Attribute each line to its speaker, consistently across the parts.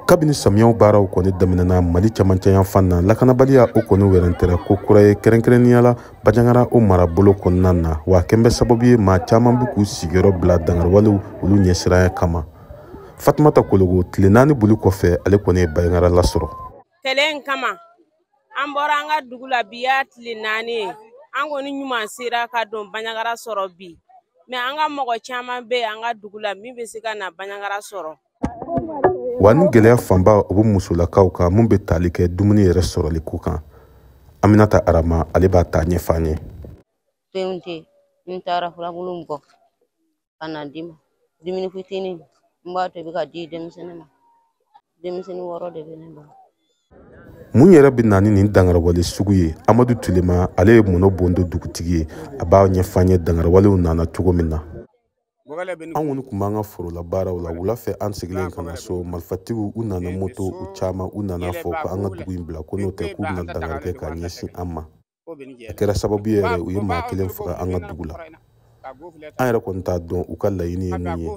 Speaker 1: Kabini samiyaw baaraw kɔni daminɛna Mali camancɛ yanfan na, lakanabaliya o kɔni wɛrɛntɛra ko kura ye, kɛrɛnkɛrɛnnenya la Bandiagara o marabolo kɔnɔna na. Wa kɛn bɛ sababu ye, maa caman bɛ k'u sigiyɔrɔ bila dangariwalew olu ɲɛsiranya kama. Fatumata Kologo, tile 4 boli kɔfɛ, ale kɔni ye Bandiagara lasɔrɔ.
Speaker 2: Kɛlɛ in kama, an bɔra an ka dugu la, bi y'a tile 4 ye. An kɔni ɲuman sera ka don Bandiagara sɔrɔ bi, mɛ an ka mɔgɔ caman bɛ an ka dugu la min bɛ se ka na Bandiagara sɔrɔ.
Speaker 1: Wa ni gɛlɛya fanba o bɛ musolakaw kan, mun bɛ tali kɛ dumuni yɛrɛ sɔrɔli ko kan. Aminata Arama, ale b'a ta ɲɛfɔ an ye.
Speaker 3: Fɛnw tɛ, n taara furabulu bɔ ka na di ma, dumuni fitinin n b'a tobi ka di denmisɛnnin ma. Denmisɛnnin 6 de bɛ ne bolo.
Speaker 1: Mun yɛrɛ bɛ na ni nin dangariwale sugu ye? Amadu Tulema, ale ye Mɔnɔ Bondo dugutigi ye, a b'a ɲɛfɔ an ye dangariwalew nana cogo min na. An kɔni tun b'an ka forola baaraw la. Wula fɛ, an sigilen ka na so, marifatigiw u nana moto u caman, u nana fɔ ko an ka dugu in bila, ko n'o tɛ k'u bɛna dangari kɛ ka ɲɛsin an ma. A kɛra sababu ye yɛrɛ, u ye maa kelen faga an ka dugu la. An yɛrɛ kɔni t'a dɔn u ka laɲini ye mun ye.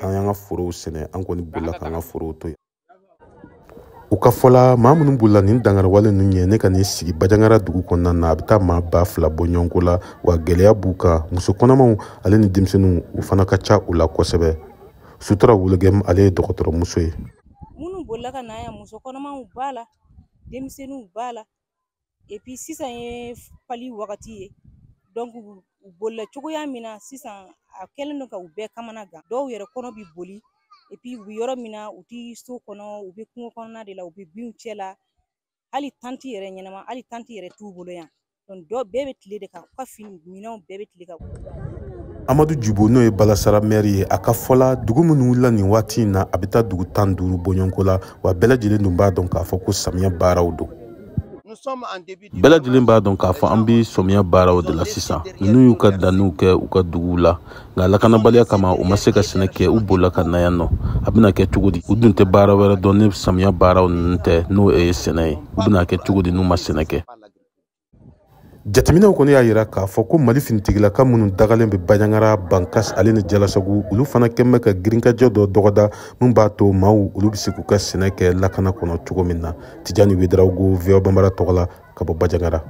Speaker 1: An y'an ka forow sɛnɛ, an kɔni bolila k'an ka forow to yen. U ka fɔla, maa minnu bolila nin dangariwale ninnu ɲɛ ne ka nin sigi Bandiagara dugu kɔnɔna na, a bɛ taa maa 2000 bɔ ɲɔgɔnko la. Wa gɛlɛya b'u kan, muso kɔnɔmaw ale ni denmisɛnninw, u fana ka ca u la kosɛbɛ. Sutura Wologɛm, ale ye dɔgɔtɔrɔmuso ye.
Speaker 4: Minnu bolila ka na yan, muso kɔnɔmaw b'a la, denmisɛnninw b'a la, et puis sisan ye pali wagati ye, donc u bolila cogoya min na sisan, a kɛlen don ka u bɛɛ kamana gan. Dɔw yɛrɛ kɔnɔ bi boli, et puis u bɛ yɔrɔ min na, u ti so kɔnɔ, u bɛ kungo kɔnɔna de la, u bɛ binw cɛ la. Hali tanti yɛrɛ ɲɛnama, hali tanti yɛrɛ t'u bolo yan. Donc dɔw bɛɛ bɛ tile de kan, u ka fini minɛnw bɛɛ bɛ tile kan.
Speaker 1: Amadu Jubo, n'o ye Balasara mɛri ye, a ka fɔ la, dugu minnu wulila nin waati in na, a bɛ taa dugu 15 bɔɲɔgɔnko la. Wa bɛɛ lajɛlen dun b'a dɔn k'a fɔ ko samiya baaraw don. Bɛɛ lajɛlen b'a dɔn k'a fɔ an bɛ sɔmiya baaraw de la sisan. Ninnu y'u ka danniw kɛ u ka duguw la, nka lakanabaliya kama, u ma se ka sɛnɛ kɛ, u bolila ka na yan nɔ. A bɛna kɛ cogo di? U dun tɛ baara wɛrɛ dɔn ni samiya baaraw ninnu tɛ, n'o ye sɛnɛ ye. U bɛna kɛ cogo di n'u ma sɛnɛ kɛ? Jateminɛw kɔni y'a yira k'a fɔ ko Mali finitigilaka minnu dagalen bɛ Bandiagara, Bankas ale ni Jalasagu, olu fana kɛn bɛ ka girinkajɔ dɔ dɔgɔda min b'a to maaw olu bɛ se k'u ka sɛnɛ kɛ lakana kɔnɔ cogo min na. Tijani Wedarawogo, VOA Bambara tɔgɔ la, ka bɔ Bandiagara.